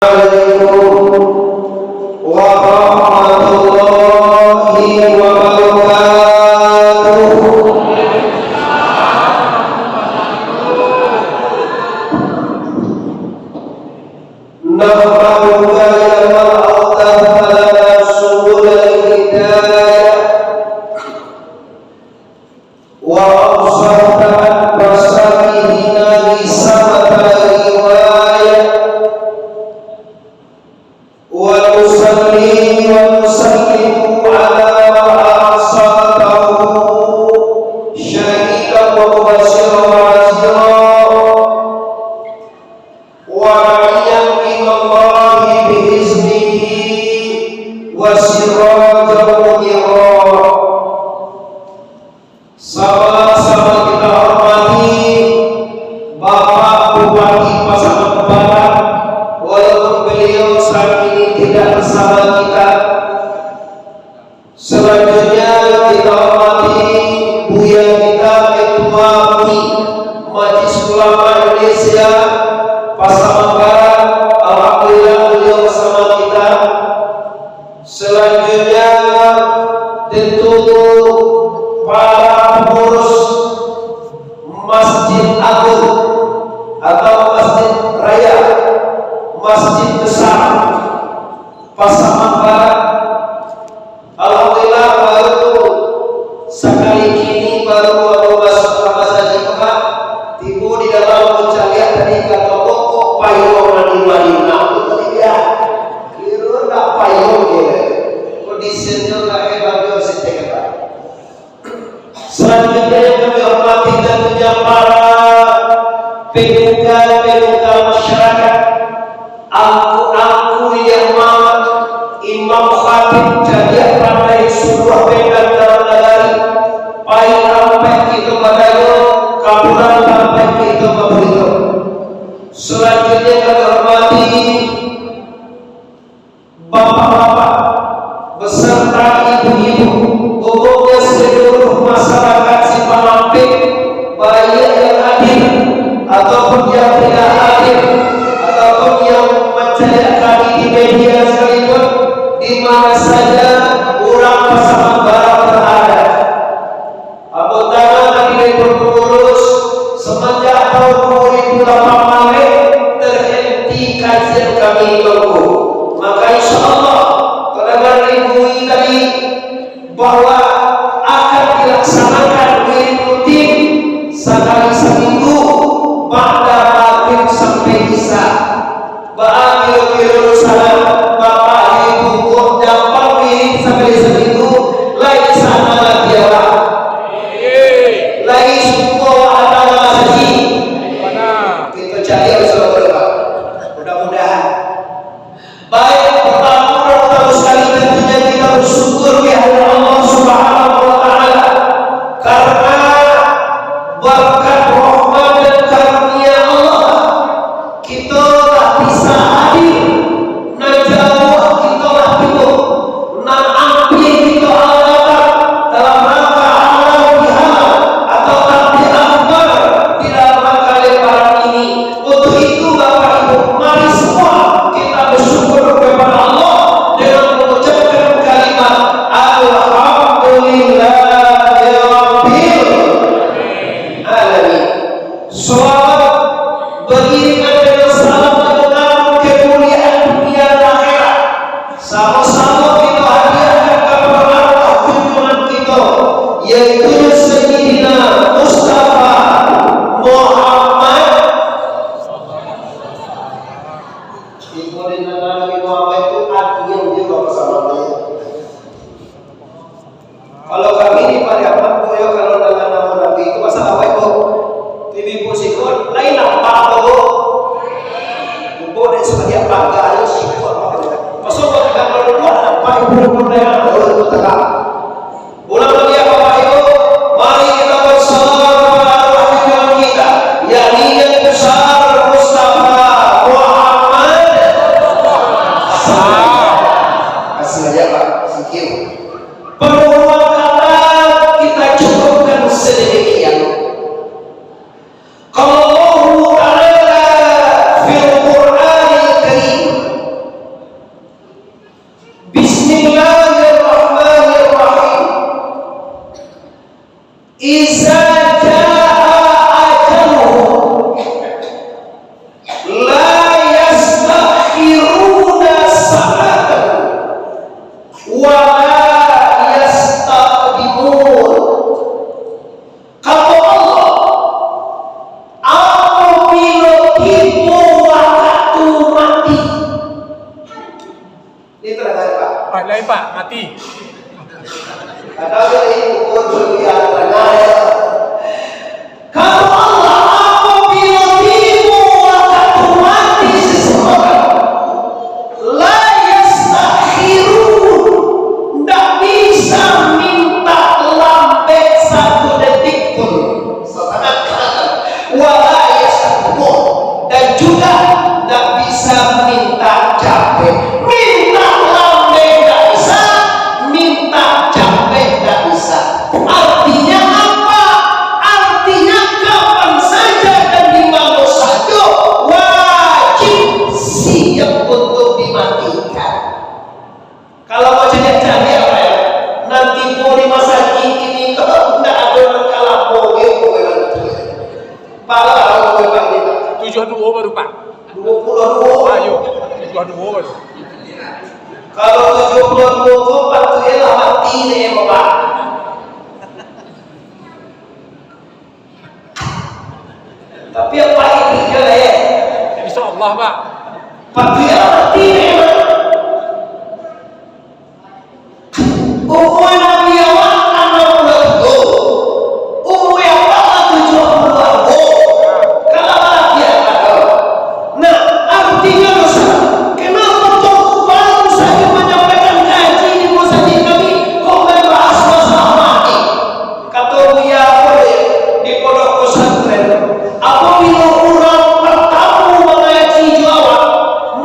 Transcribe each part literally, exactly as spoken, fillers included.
Assalamualaikum warahmatullahi wabarakatuh. Nahmaduka ya man awdaha lana subulal hidayah. Wa absarta an masakihina bi samatal riwayah. Wa nusalli wa nusallimu ala man arsaltahu syahidan wa mubasyiran wa nadhira, wa da'iyan ilallahi bi iznihi wa sirajan munira. Sama-sama kita hormati Bapak Bupati Pasaman Barat, walaupun beliau saat ini tidak bersama kita. Selanjutnya kita hormati Buya kita, Ketua MUI, Majelis Ulama Indonesia Pasaman Barat. Alhamdulillah, beliau bersama kita. Selanjutnya, tentu para pengurus Masjid Agung atau Masjid Raya, Masjid Besar Pasaman Barat. Alhamdulillah, baru sakali kini, baru ado masuk Ramadan Jumat, tibo di dalam, mancaliak tadi ka toko, kok payuang mandi-mandi, nah, tu tadi dia. Kiro ndak payuang, kiro. Kondisinya ndak hebat, dia sih, hebat. Selanjutnya yang kami hormati tentunya para pemuda-pemuda masyarakat, angku-angku yang mamak, imam khatib, cadiak pandai, suluah pinggan dalam nagari, pai ampek kito batanyo, kapulang ampek kito baburito. Selanjutnya kami hormati Bapak-bapak, beserta ibu-ibu, umumnya seluruh masyarakat Simpang Ampek, baik yang hadir ataupun yang tidak hadir, ataupun yang mancaliak kami di media sekalipun, di mana saja urang Pasaman Barat berada. Ambo tangah tadi dari pengurus, semenjak tahun dua ribu delapan kemarin terhenti kajian kami di Tongko. Maka insya Allah, pada bulan Minggu ini tadi, bahwa akan dilaksanakan wirid rutin sakali saminggu, ba'da maghrib sampai isya. Baa kiro-kiro dunsanak, Bapak Ibu, kok dampang wirid sakali saminggu, lai sana latihan? Lai sungguah awak datang ka masajik? Kito cari, Pak. Mudah-mudahan. Baik, partamo dan utamo sakali, tantunyo kito basyukur di hadarat Allah Subhanahu wa Ta'ala, karena berkat rahmat dan karunia Allah, kito lah bisa hadir, nan jauah kito lah tibo, nan ampia kito lah datang dalam rangka halal bihalal atau takbir akbar di dalam rangka lebaran ini. Untuk itu, Bapak Ibu, mari semua kita bersyukur kepada Allah dengan mengucapkan kalimat Alhamdulillahirabbil alamin. Salawat beriringan dengan salam yang mengandung kemuliaan dunia dan akhirat, samo-samo kito hadiahkan ka arwah junjungan kito, yaitu Sayyidina Mustafa Muhammad. Iko di nan Nabi Muhammad tu artinyo juo basamo. Kalau kami di Pariaman, Buya, kalau danga namo Nabi tu, masalah awak tu. Tibo-tibo siko, lain nampak tu, Bu. Bu, dari sebagian pagar aja siko apa kata. Masuk ke dalam rumah, nampak ibu-ibu yang ada tu, tetap. Ulang lagi, Bapak Ibu, mari kita bersalawat kepada arwah junjungan kita, yakni Yang Besar Mustafa Muhammad. Kasih aja, Pak, sikit. Penutupan kata kita cukupkan sedemikian. Qala Allahu Ta'ala fil Qur'anil Karim, Ini terangkan, Pak. Ah, lain, Pak, mati. Kata dia, ini ukur dunia terangkan. Kata Allah, apabila tibo wakatu mati seseorang, la yastakhirun, ndak bisa minta lambek satu detik pun. Subhanallah. Wala yastaqdimun, dan juga ndak bisa minta capek. Minta lambek ndak bisa, minta capek ndak bisa. Artinya apa? Artinya kapan saja dan di mana saja wajib siap untuk dimatikan. Kalau mau caliak-caliak, Pak, ya, nan tibo di masajik ini ko, ndak ado nan ka lamo, yo, kowe bantu. Pala, kowe bantu. Tujuah duo baru, Pak. Duo puluah duo. Ayo, tujuah duo baru. Kalau tujuah puluah duo ko, bantu, yo lah mati deh, Bapak. Tapi apa ini je lah, ya? Insya Allah, Pak. Tapi ya, mati memang. Umur Nabi awak anam puluah tigo. Umur awak lah tujuah puluah tigo. Kalau lagi apa? Nah, artinya dosa. Kenapa Tuanku baru saja menyampaikan kaji di masjid kami, kok membahas masalah mati? Kato Buya Khalil di pondok pesantren, apabila urang partamo mangaji jo awak,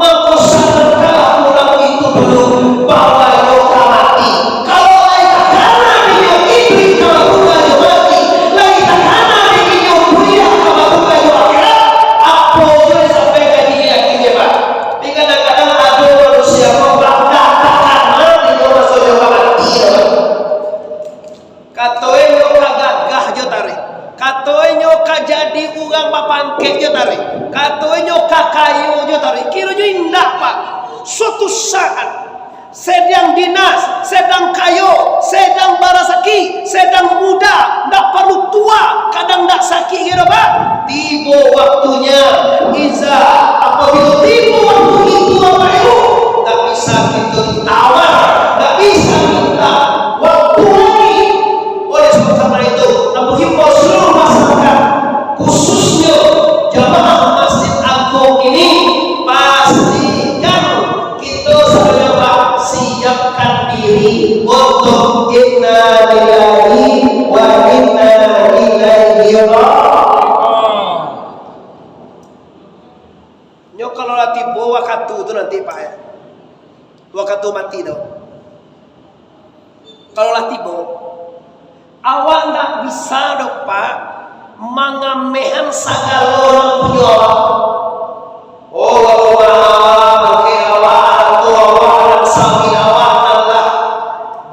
mako sadarkanlah urang itu dulu bahwa nyo ka mati. Kalau lai takana dek inyo iduik ka babuka jo mati, lai takana dek inyo kuliah ka babuka jo akhirat, apo juo sampai ka diri yakin, Pak. Tapi kadang-kadang ado manusia ko ndak takana dek inyo maso nyo ka mati, Pak. Katonyo ka gagah jo taruih. Katonyo ka jadi urang bapangkek jo taruih. Katonyo ka kayo jo taruih. Kironyo indak, Pak. Suatu saat, sedang dinas, sedang kayo, sedang barasaki, sedang muda, ndak paralu tua, kadang ndak sakik kiro, Pak. Tibo waktunyo, iza, apabila tibo waktu itu, Bapak Ibu, ndak bisa kito ditawar, ndak bisa minta waktu lagi. Oleh sebab karena itu, nan menghimbau seluruh masyarakat, khususnya jamaah Masjid Agung ini, pastikan kito semuanya, Pak, siapkan diri untuk inna lillahi wa inna ilaihi raji'un. Nyo kalau lah tibo wakatu tu nanti, Pak, ya. Wakatu mati tu. Kalau lah tibo, awak ndak bisa doh, Pak, mangamehan sagalo nan punyo awak. Oh, bapak, bangkek awak, harto awak, nan sawit awak, nan lah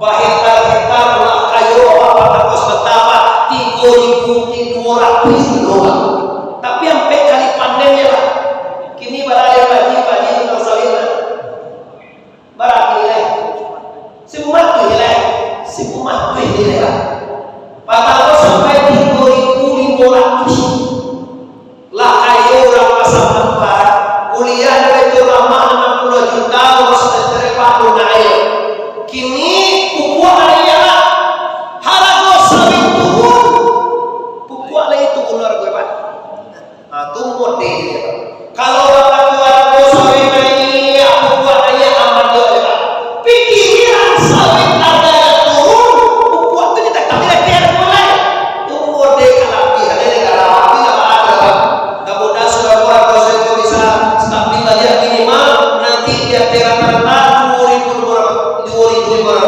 bahektar-hektar, lah kayo awak, patang kos bata, Pak, tigo ribu duo ratuih kilo, Pak. Tapi ampek kali panennyo, Pak. Kini baralih padi-padi tantang sawit, Pak. Bara nilai? Sibu matuih nilai? Sibu matuih nilai lah. Patang kos sampai tigo ribu limo ratuih. Lah kayo urang Pasaman Barat, kuliah di Baiturrahman anam puluah juta, urang semester empat puluh nilai. Kini pupuak naiak lah. Harago sawit turun. Pupuak lai turun harago, Pak. Ah, tu model dia. Kalau wakatu harago sawit naiak, pupuak naiak, aman juo, Pak. Pikiran sawit harganyo turun, pupuak tu ditatap di latihan mulai. Tu model kalabiahan dari negara, tapi ndak ada, Pak. Mudah-mudahan sudah buat proses itu bisa stabil aja minimal nanti di atas rata-rata dua ribu lima ratus, dua ribu lima ratus.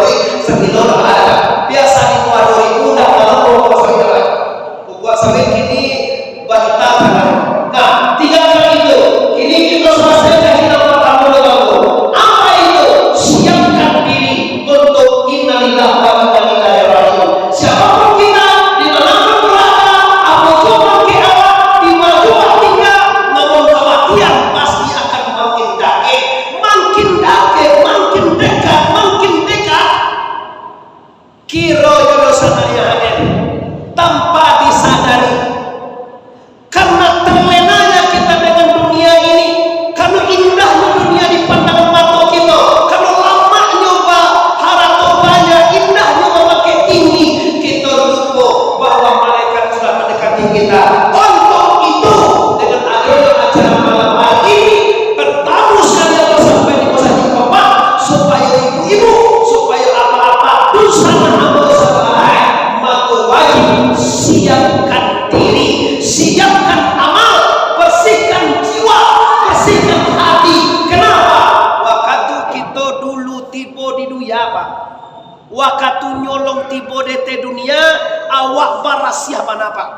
Wakatu nyolong tibo di ateh dunia, awak barasiah bana, Pak.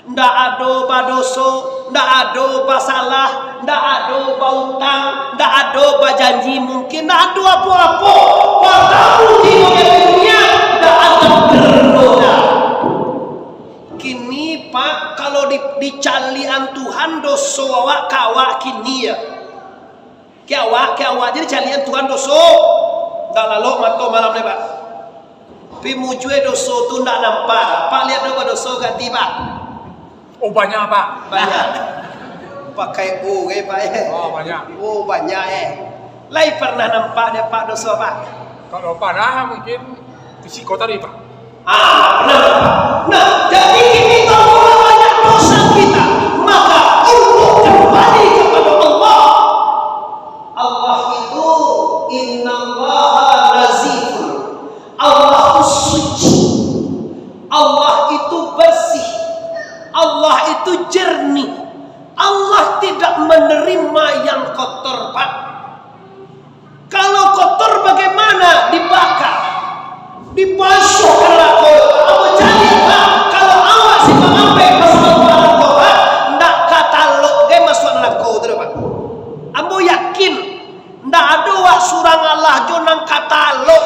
Ndak ado badoso, ndak ado basalah, ndak ado bautang, ndak ado bajanji mungkin, ndak ado apo-apo. Wakatu tibo di ateh dunia, ndak ado dosa. Kini, Pak, kalau di, dicaliakan Tuhan doso awak ka awak kini, ya. Ka awak, ka awak, jadi caliakan Tuhan doso. Ndak lalok mato malam ni, Pak. Pi mujue doso tu ndak nampak. Pak lihat dulu badoso ganti, Pak. Oh, banyak, Pak. Banyak. Pakai O, eh, Pak, eh. Oh, banyak. Oh, banyak, eh. Lai pernah nampak dek Pak doso, Pak? Kalau pernah, mungkin di siko tadi, Pak. Ah, pernah nampak. Nah, jadi kini tahulah banyak dosa kita. Maka untuk kembali kepada Allah, Allah itu, innallaha nazifun. Allah itu suci. Allah itu bersih. Allah itu jernih. Allah tidak menerima yang kotor, Pak. Kalau kotor bagaimana? Dibakar. Dipasuak ka narako. Ambo caliak, Pak, kalau awak si pangampek masuak ka narako, Pak, ndak ka talok gai masuak narako tu doh, Pak. Ambo yakin, ndak ado wak surang alah jo nan ka talok.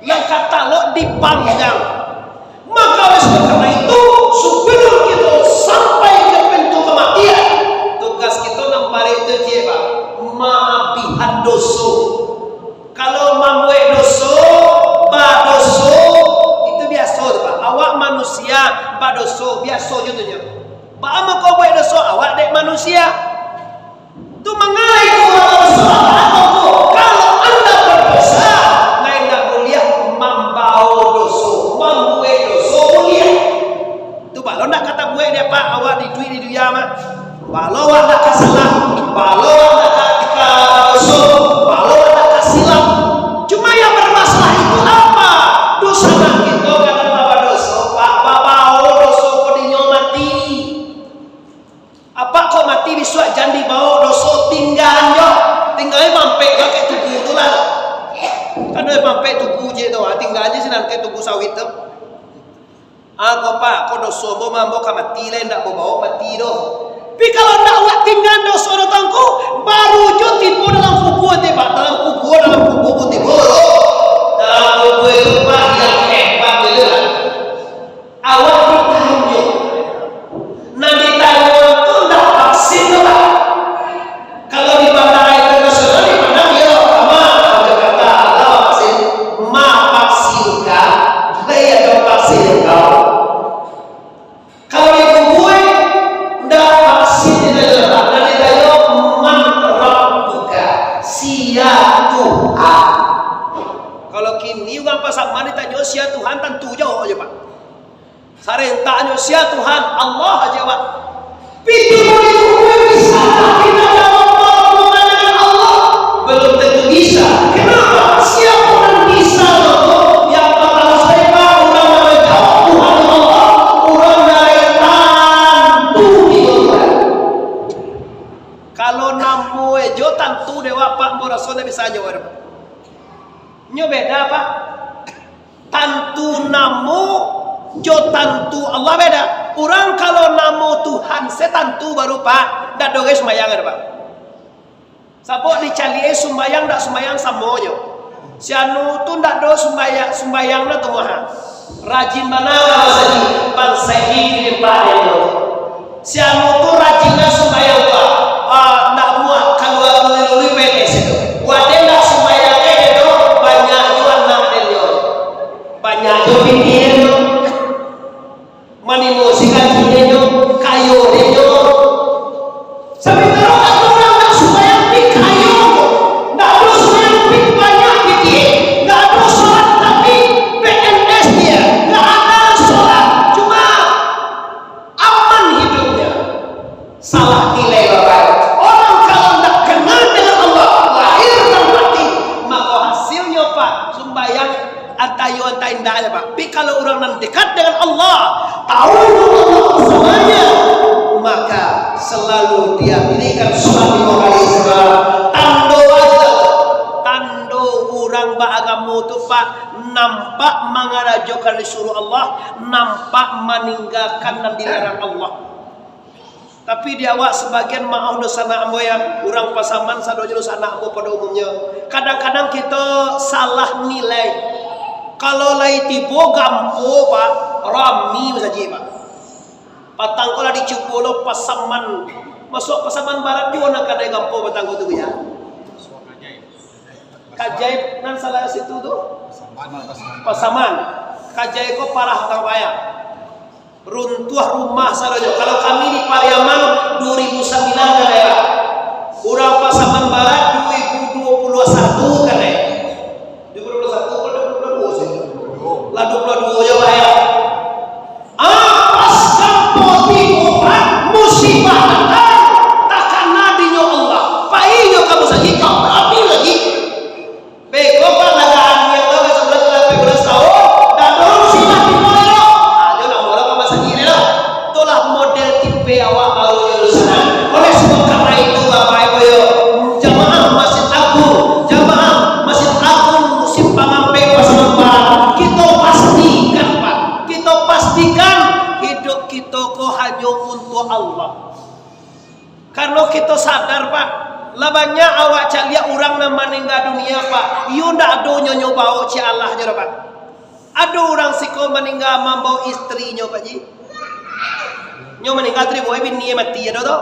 Nan ka talok dipanggang. Maka, oleh sebab karena itu, sebelum kita sampai ke pintu kematian, tugas kita nan paling kecil, Pak, maabihan doso. Kalau mambuek doso, badoso, itu biaso tu, Pak. Awak manusia badoso, biaso jo tu nyo. Baa mangko buek doso, awak dek manusia. Tu mangko urang Islam mangatokan tu, kalau anda berdosa, ndak buliah mambao doso, mambuek doso buliah. Tu baa lo ndak ka tabuek dek Pak, awak iduik di dunia mah. Baa lo awak ndak ka salah, baa lo awak ndak ka, ka doso, baa lo awak ndak ka silap. Cuma yang bermasalah itu apa? Dosa nan kito kadang badoso, Pak, babao doso ko dinyo mati. Apak kok mati bisuak jan dibao doso, tinggaan jo. Tinggaan mampek bakeh tugu tu lah. Kan mampek tugu je tu, ah, tinggaan je sinan kek tugu sawit tu. Ah, ko Pak, ko doso ambo mah, ambo ka mati lai, ndak ambo bao mati doh. Tapi kalau ndak awak tinggaan doso tu, Tuangku, baru jo tibo dalam kubua, tibo dalam kubua, dalam kubua pun tibo. Dalam kubua itu, Pak, yang hebat itu, Pak. Awak ditanyo. Nan ditanyo tu ndak vaksin tu, Pak. Kalau di bandara internasional dipandang, iyo, aman, Jakarta, lah vaksin. Ma vaksin kah? Lai ado vaksin kau. Kalau di kubua, ndak vaksin ditanyo, Pak. Nan ditanyo, man rabbuka? Sia Tuhan? Kalau kini urang Pasaman ditanyo sia Tuhan, tantu jawab aja, Pak. Sarentaknyo, sia Tuhan, Allah aja, Pak. Pitih murid bisa tak kita jawab pertemuan dengan Allah? Belum tentu bisa. Kenapa? Siapa yang bisa itu? Yang pertama sekali, Pak, urang yang menjawab Tuhan Allah, urang dari tantu di Tuhan. Kalau namo ejo tantu dewa, Pak, ambo raso ndak bisa jawab. Nyo beda, Pak. Tantu namo jo tantu Allah beda. Urang kalau namo Tuhan se tantu baru, Pak, ndak doh gai sumbayang ado, Pak. Sabab dicaliak sumbayang ndak sumbayang samo jo. Si anu tu ndak doh sumbayang, sumbayang nyo tu mah. Rajin bana ka masajik, bansaik di limpah dek nyo. Si anu tu rajin bana sumbayang tu, ah, ndak muah kalua lului-lului P N S tu. Waden ndak sumbayang, eh, doh, banyak jo anak den nyo. Banyak jo pitih den nyo. Manimo si gaji den nyo, kayo den nyo. Samantaro ado urang ndak sumbayang pi kayo, ndak ado sumbayang pi banyak pitih, ndak ado solat tapi P N S dia, ndak ada solat, cuma aman hidupnya. Salah nilai bagai. Orang kalau ndak kenal dengan Allah, lahir dan mati, mako hasilnyo, Pak, sumbayang antah iyo antah indak aja, Pak. Tapi kalau urang nan dekat dengan Allah, tahu Allah bersamanya, maka selalu dia dirikan sholat lima kali semalam. Tando aja, tando urang baagamo tu, Pak, nampak mangarajokan disuruah Allah, nampak maninggakan nan dilarang Allah. Tapi di awak sabagian, maoh dunsanak ambo, yang urang Pasaman sadonyo dunsanak ambo pado umumnyo. Kadang-kadang kito salah nilai. Kalau lai tibo gampo, Pak, rami masajik, Pak. Patang ko lah dicubo lo Pasaman. Masuak Pasaman Barat juo nan kadai gampo patang ko tu, ya. Kajaib nan salah situ tu. Pasaman. Kajaib ko parah tang payah. Runtuah rumah sadonyo. Kalau kami di Pariaman duo ribu sambilan kadai, Pak. Urang Pasaman Barat duo ribu duo puluah satu kadai. Duo ribu duo puluah satu ko duo ribu duo puluah duo sih. Lah duo puluah duo jo, Pak, ya. Ah, pas gampo tibo, Pak, musibah datang, takana dinyo Allah. Pai nyo ka musajik, ka rami lagi. Beko, Pak, lah ka angin lah, ka sabulan, ka lapan bulan, satahun, dak ado musibah tibo lo. Ah, nyo nak molo ka musajik lo. Itulah model tipe awak baru nyo dunsanak. Oleh sebab karano itu, Bapak Ibu yo, jamaah Masjid Agung, jamaah Masjid Agung Simpang Ampek Pasaman Barat, kito pastikan, Pak, kito pastikan hiduik kito ko hanyo untuak Allah. Karano kito sadar, Pak, lah banyak awak caliak urang nan maningga dunia, Pak, iyo ndak ado nyo, nyo bao ciek alah nyo doh, Pak. Ado urang siko maningga mambao istrinyo, Pak Ji. Nyo maningga tu dibawa bini mati, ado tu.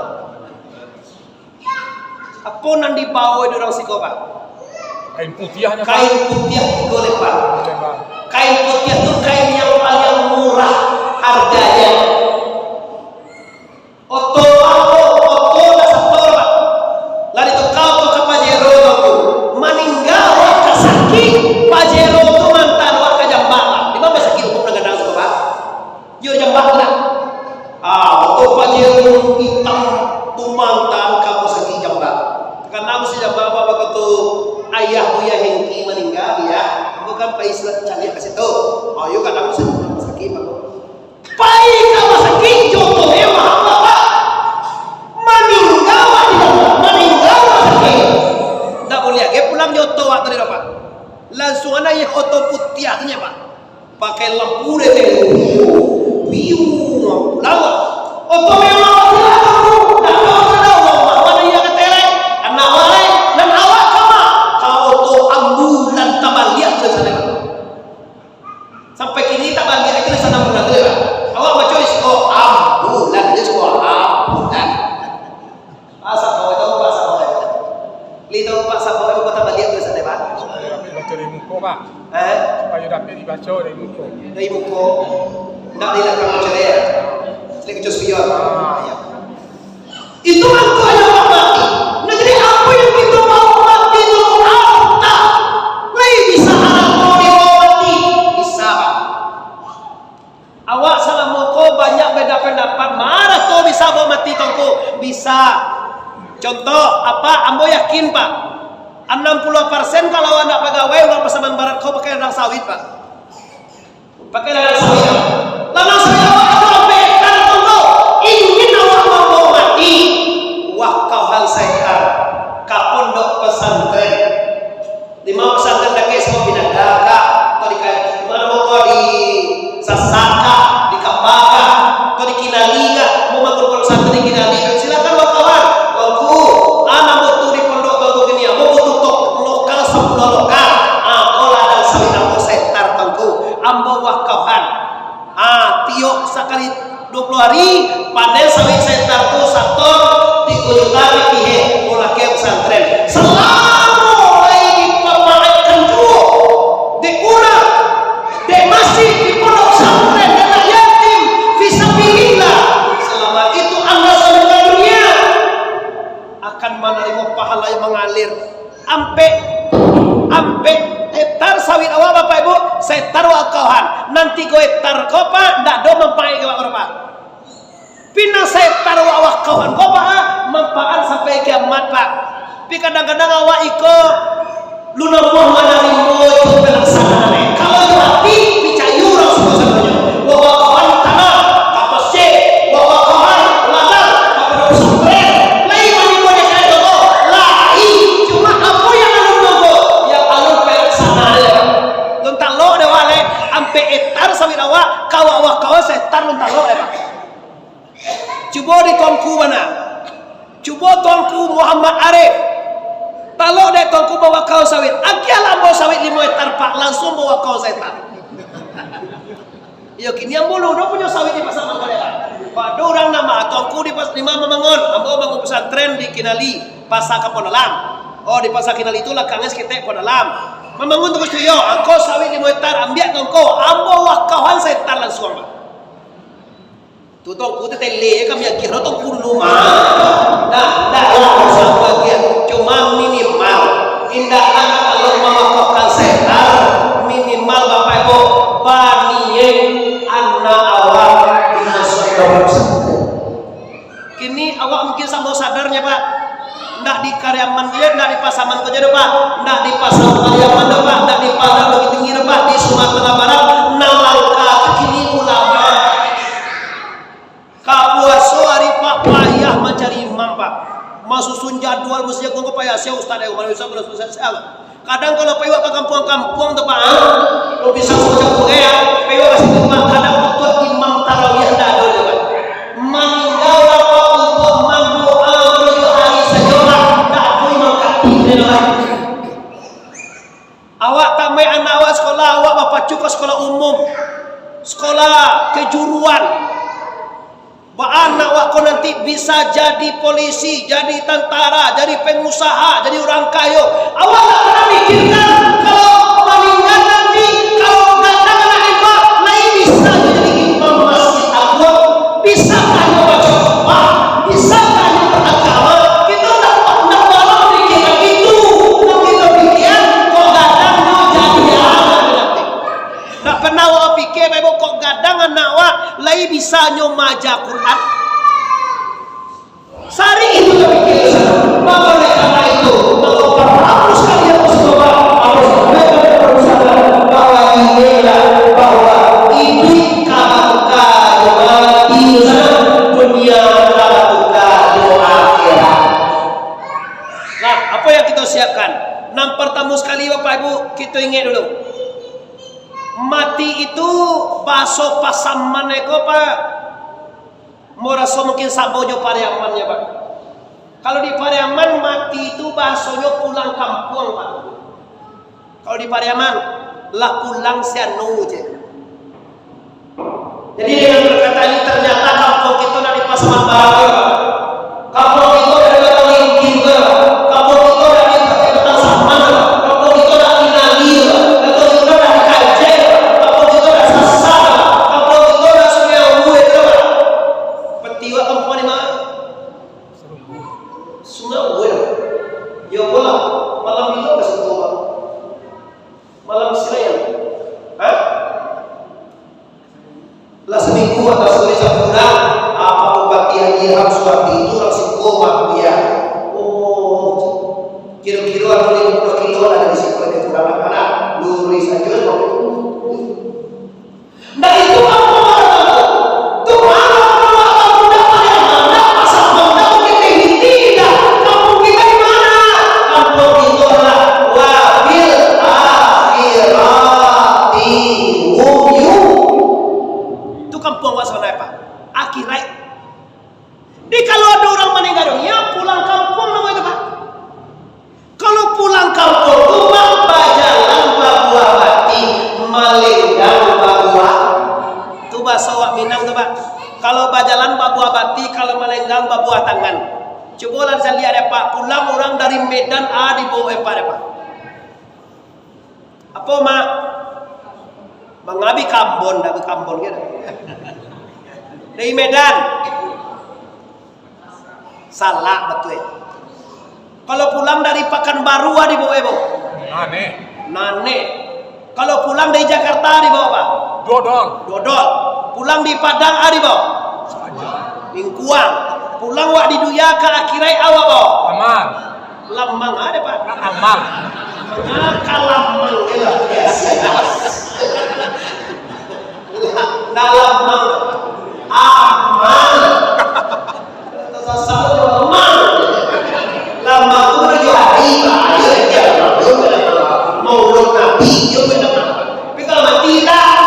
Apo nan dibawa dek urang siko, Pak? Kain putiahnyo, Pak. Kain putiah tigo lembar. Tigo lembar. Kain putiah tu kain yang paling murah harganya. Oto apo? Oto lah sator, Pak. Lah ditukar tu ka Pajero tu. Maningga awak ka sakik, Pajero tu maanta awak ka Jambak, Pak. Di ma sakik umum nan gadang tu, Pak? Yo, Jambak lah. Ah, oto Pajero itam tu maanta ka musajik Jambak. Karano musajik Jambak, Pak, wakatu ayah buyuang Hengki maningga, ya. Ambo kan pai caliak ka situ. Oh, yo, gadang musajik Jambak, musajik Jambak. Pai ka musajik jo oto mewah, Pak. Maningga awak di dalam, maningga awak sakik. Ndak buliah gai pulang jo oto awak tadi, Pak. Langsuang aja oto putiah tu nyo, Pak. Pakai lampu dek, piu, piu, pulang. Oto mewah, silakan, Bu. Ndak ado, ndak ado, Pak. Mano iyo ka terek? Anak awak lai, nan awak ka ma? Ka oto ambulan tabaliak tu sajo, Pak. Sampai kini tabaliak itu lah sanang bulan tu, Pak. Awak baco di siko ambulan, aja siko ambulan. Asa kau tahu, asa kau tahu. Li tahu, Pak, asa kau tahu, kota baliak tu sajo, Pak. Baco di muko, Pak. Eh? Supaya dapik dibaco dari muko. Dari muko. Ndak di lakang baco deh. Sini kencur spion. Ah. Iya. Itu mangkonyo awak mati. Nah, jadi, apo yang kito bawa mati tu, harta. Lai bisa arato dibawa mati? Bisa, Pak. Awak salamo ko banyak beda pandapat, ma arato bisa bawa mati tu, Ngku? Bisa. Contoh, Apak, ambo yakin, Pak, anam puluah persen kalau awak ndak pagawai, urang Pasaman Barat ko pakai ladang sawit, Pak. Pakai ladang sawit. Ladang sawit awak ado ampek hektar tu, ingin awak mambawa mati, wakafan sahektar ka pondok pesantren. Di ma pesantren dakek siko Pinangga kah, atau di Ka-, di mano ko, di Sasak kah, di Kapa kah, atau di Kinali kah, mau bangun pondok pesantren di Kinali, silakan wakafan. Tuanku, ah, nan butuh di pondok tuanku kini, ambo butuh tok lokal sapuluah lokal. Ah, ko ladang sawit ambo sahektar tuanku, ambo wakafan. Ah, tiok sakali duo puluah hari, panen sawit sahektar tu sator tigo juta rupiah, ko lakeh pesantren. Salamo lai dipapaatkan juo dek urang, dek masjid, di pondok pesantren, dek anak yatim, fisabilillah, salamo itu anda sadakah dunia, akan manarimo pahala yang mangalir. Ampek, ampek hektar sawit awak, Bapak Ibu, sahektar wakafan. Nan tigo hektar ko, Pak, ndak ado manfaat ka awak, Pak. Pinang sahektar awak wakafan ko, Pak, manfaat sampai kiamat, Pak. Tapi kadang-kadang awak iko Lu namuah manarimo jo palaksanaan, eh. Kalau jo ati, picayo urang sadonyo. Wak wakawan tanah, ka masjid, wak wakawan ladang, ka pondok pesantren. Lai manimo dek karajo ko? Lai. Cuma apo yang alun nunggu? Yang alun palaksanaan. Kawak-wakau setan lun talok, eh, Pak. Cubo di Tuanku bana. Cubo Tuanku Muhammad Arif. Talok dek Tuanku bawakau sawit. Agiah lah ambo sawit limo hektar, Pak. Langsuang bawakau setan. Iyo, kini ambo lu, dah punyo sawit di Pasar Manggarai, Pak. Pado urang nama, Tuanku di pas-, di ma mamangun. Ambo bangun pesantren di Kinali, Pasar Kampung Dalam. Oh, di Pasar Kinali tu lakangnyo saketek Kampung Dalam. Mamangun Tuanku studio, angko sawit limo hektar, ambiak Tuanku. Ambo wakauan setan langsuang, Pak. Tu Tuanku tu tele, kami agiah lo Tuanku dulu mah. Nah, ndak lah usah agiah. Cuma minimal, indak lah kalau mawakaukan setan, minimal Bapak Ibu, baniaik anak awak dimasuakan dalam pesantren. Kini awak mungkin samo sadarnya, Pak. Ndak di Kariaman ko je, ndak di Pasaman ko je doh, Pak. Ndak di Pasar Pariaman doh, Pak. Ndak di Padang Bukittinggi doh, Pak. Di Sumatera Barat, nan langka tu kini ulama. Ka puaso ari, Pak, payah mancari imam, Pak. Masusun jadwal, mesti jago ko payah, sia ustaz, eh, ustaz, ustaz, ustaz, ustaz. Kadang kalau pai awak ka kampuang-kampuang tu, Pak, ah, kalau bisa baca Quran, pai awak ka situ, Pak, kadang untuak imam tarawih ndak ado doh, Pak. Maningga urang, Pak, untuak mandoa tujuah hari sajo, Pak, ndak ado imam khatib doh, Pak. Awak tamaik anak awak sekolah, awak bapacu ka sekolah umum, sekolah kejuruan. Baa anak awak ko nanti bisa jadi polisi, jadi tantara, jadi pengusaha, jadi urang kayo. Awak tak pernah mikirkan kalau maningga nanti, kalau gadang anak imam, lai bisa jadi imam masjid agung, bisa kayo baco khutbah, bisa kayo beragama. Kita tak, tak pernah mikirkan itu. Yang kita pikirkan, kok gadang nyo jadi anak nanti. Ndak pernah awak pikir, Bapak Ibu, kok gadang anak awak lai bisa nyo maaja Quran? Sari itu tapikir di sana. Maka oleh karena itu, maka pertama sekali harus coba, harus sampaikan kepada sana bahwa inilah, bahwa hidup ka batuka jo mati di sana, dunia ka batuka jo akhirat. Nah, apa yang kita siapkan? Nan pertama sekali, Bapak Ibu, kita ingat dulu. Mati itu bahaso Pasaman ko, Pak. Mo raso mungkin samo jo Pariaman, ya, Pak. Kalau di Pariaman, mati itu bahasonyo pulang kampuang, Pak. Kalau di Pariaman, lah pulang si anu je. Jadi, dengan berkata ini, ternyata kampuang kito ndak di Pasaman Barat, Pak. Kampuang kito ndak di Batang Linting, Pak. Kampuang kito ndak di Pasaman, Pak. Kampuang kito ndak di Nali, Pak. Kampuang kito ndak di Kajeh, Pak. Kampuang kito ndak Sasak, Pak. Kampuang kito ndak Sungai Awu, Pak. Peti awak kampuang di ma? Sungai Awu. Yo, bola. Malam itu apa sih, Pak? Malam Senin. Hah? Lah saminggu atau sahari sabulan, apa Bupati Haji Ilham Suwardi itu urang siko, Pak, dia. Oh, kiro-kiro ado limo puluah kilo lah dari siko, lebih kurang lah, mana? Luruih sajo, Pak. Nah, itu kampung orang tu. Tu mano kampung orang tu? Dah pada mana? Pasal kampung dah, mungkin di Hiti dah. Kampung kita di mana? Kampung kita adalah wabil akhirati hum yuqinun. Itu kampung awak sabananyo, Pak. Akhirat. Di kalau ado urang maningga dunia, pulang kampung namo itu, Pak. Kalau pulang kampung tu, Pak, bajalan babuah bati, malenggang babuah. Tu bahaso awak Minang tu, Pak. Kalau bajalan babuah bati, kalau malenggang babuah tangan. Cubolah dicaliak dek Apak, pulang urang dari Medan, a dibaok Apak dek Apak. Apo, Mak? Mangabi Ambon, dak ka Ambon gitu. Dari Medan. Salak batua. Kalau pulang dari Pakanbaru, a dibaok, Bo? Nanek. Nanek. Kalau pulang dari Jakarta, a dibaok, Pak? Dodol. Dodol. Pulang di Padang, a dibaok? Saja. Lingkuang. Pulang wak di dunia ka akhirat, a wak baok? Amal. Lamang a dek Apak? Amal. Nah, ka lamang je lah. Nah, lamang. Amal. Tasasau jo lamang. Lamang tu kan jo hati, Pak. Ayo, ayo, ayo, ayo. Maulud Nabi, yo, ayo. Tapi kalau mati, tak.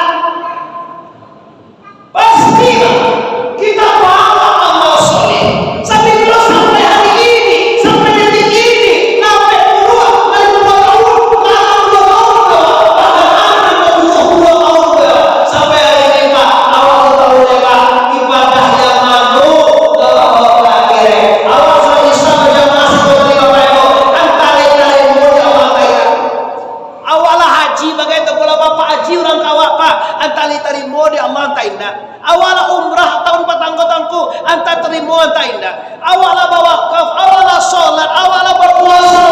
Entah indak. Awak lah bawakaf, awak lah solat, awak lah bapuasa,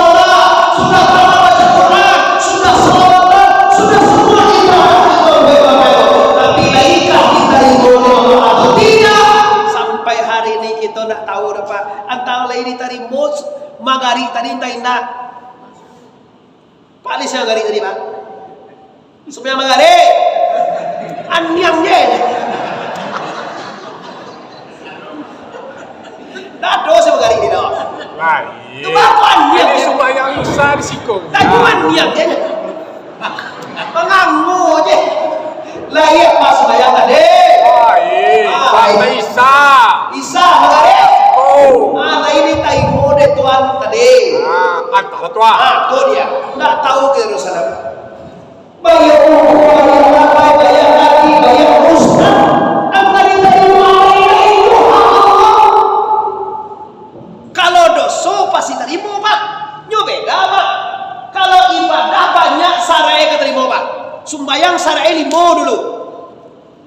sudah tarawih baca Quran, sudah solat, sudah semua ibadah itu baik-baik. Tapi laikah ditarimo dek Allah atau tidak? Sampai hari ini kita ndak tahu dah, Pak. Antah lai ditarimo magarib tadi, entah indak. Pak Lis yang magarib tadi, Pak. Sumbayang magarib. Aniang je. Ndak ado sumbayang magarib ni, doh. Lain. Tu bapak aniang je. Sumbayang Isya di siko. Tadi aniang je. Mangango je. Lain, Pak, sumbayang tadi. Lain. Ah, lain. Isya. Isya, magarib. Oh. Ah, lain ditarimo dek Tuhan tadi. Ah, antah Tuhan. Ah, tu dia. Ndak tahu ke Yerusalem. Bayar umur, bayar makan, bayar haji, bayar ustaz. Antah ditarimo, lain itu hak Allah. Kalau doso pasti tarimo, Pak. Nyo beda, Pak. Kalau ibadah banyak, sarai ka tarimo, Pak. Sumbayang sarai limo dulu.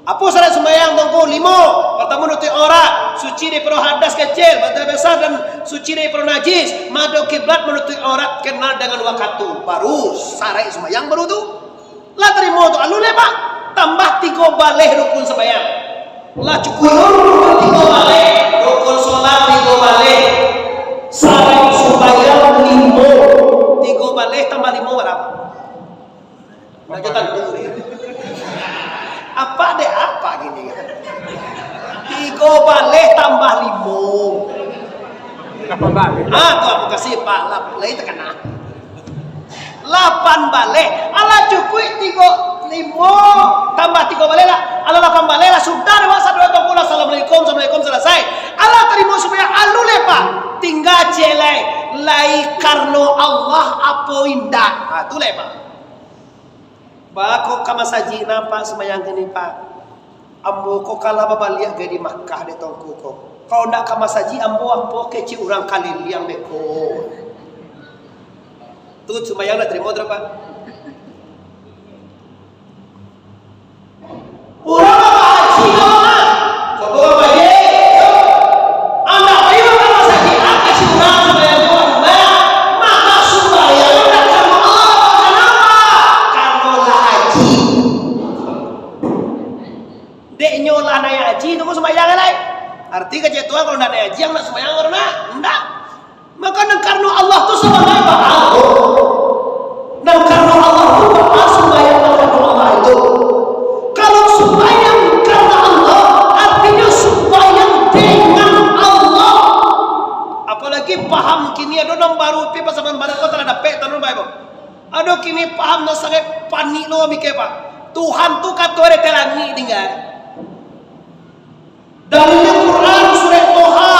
Apo sarai sumbayang tu, Ngku? Limo. Partamo, nutuik aurat, suci daripado hadas kecil, hadas besar, dan suci daripado najis. Madok kiblat, manutuik aurat, kenal dengan wakatu. Baru sarai sumbayang baru tu. Lah tarimo tu, alun lai, Pak. Tambah tigo baleh rukun sumbayang. Lah cukuik rukun tigo baleh, rukun solat tigo baleh. Sarai sumbayang limo. Tigo baleh tambah limo bara? Nak jo tantu ni. Apa dek apa gini? Tigo baleh tambah limo. Lapan baleh. Ah, tu aku kasih Pak, lap-, lai takana. Lapan baleh. Alah cukuik tigo, limo tambah tigo baleh lah. Alah lapan baleh lah, sudah dek awak sadonyo tu, Ngku, lah assalamualaikum, assalamualaikum, salasai. Alah tarimo sumbayang, alun lai, Pak. Tingga ciek lai, lai karano Allah apo indak. Ha, tu lai, Pak. Baa kok ka masajik nampak sumbayang kini, Pak? Ambo ko ka lah babaliak gai di Makkah dek Tuangku ko. Kalau ndak ka masajik, ambo apo kecek urang kaliliang beko. Tu sumbayang ndak tarimo tu, Pak? Urang ka haji ko mah. Coba urang haji. Andak pai ka masajik, ka kecek urang sumbayang tu, Pak. Maka sumbayang ndak karano Allah, karano apo? Karano lah haji. Dek nyo lah naiak haji, tu sumbayang lai. Arti kecek tu, kalau ndak naiak haji, yang nak sumbayang karano ndak. Maka nan karano Allah tu sabagai baa ko? Nan karano Allah tu baa sumbayang nan karano Allah itu? Kalau sumbayang karano Allah, artinyo sumbayang dengan Allah. Apalagi paham kini ado nan baru, pi pasaman baru ko talah dapek tanun bae, Bang. Ado kini paham nan sangaik panik lo mikir, Pak. Tuhan tu kato dari langik tingga. Dalilnyo Quran surah Toha.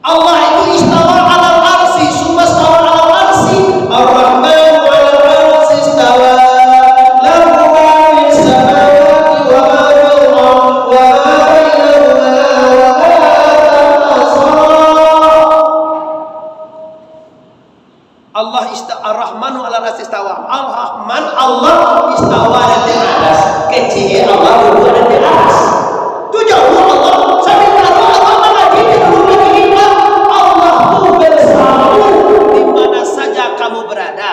Allah itu istawa alal arsy, summa stawa alal arsy. Ar-Rahmanu alal arsy istawa. Lahu ma fis samawati wa ma fil ardh wa ma bainahuma wa ma tahtal 'arsy. Allah ista-, Ar-Rahmanu alal arsy istawa. Ar-Rahman, Allah istawa di ateh aras. Kecek Allah duduak di ateh aras. Tu jauah Allah. Samantaro Allah mangaji di rumah kita. Allah tu basamo di mana saja kamu berada.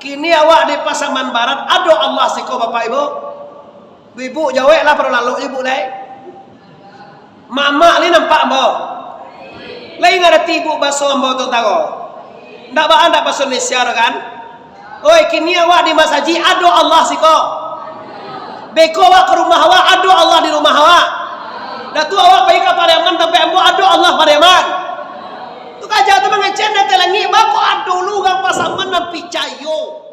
Kini awak di Pasaman Barat, ado Allah siko, Bapak Ibu? Ibu jaweklah, pado lalok ibu lai. Mamak ni nampak ambo. Lai ngarati ibu baso ambo tu, tau? Ndak baa ndak baso Indonesia tu kan? Oi, kini awak di masajik ado Allah siko. Beko awak ka rumah awak, ado Allah di rumah awak. Dah tu awak pai ka Pariaman, tampek ambo ado Allah Pariaman. Tu kaja tu mangecek dari ateh langik, baa kok ado lu urang Pasaman nan picayo.